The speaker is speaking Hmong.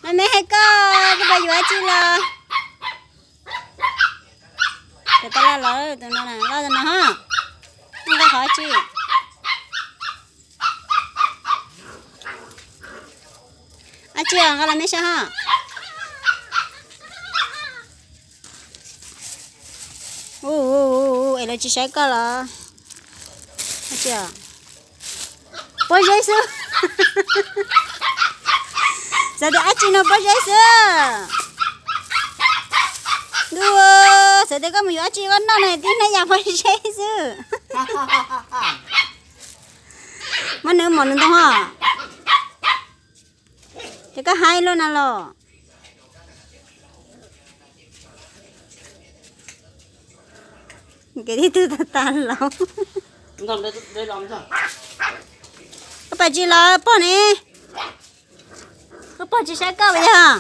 Me hais koj, koj puas yuav dab tsi los? Tus tab laj los, tus no loj tus no ho. Nqa qhov dab tsi? Dab tsi os, nqa los me saib ho. Ua, es lawv tsis saib koj los? Dab tsi os? Pob zeb xwb. Xav tias dab tsi no pob zeb xwb. Ntuj, xav tias koj mus yuav dab tsi koj noj no tib hnab yam pob zeb xwb. Muab nws mom nws ntoo ho. Ces koj haib luaj na los. Kev tib tug tag tag los. Koj pom tsis los pog ne? Koj pog tsis saib koj puas yog?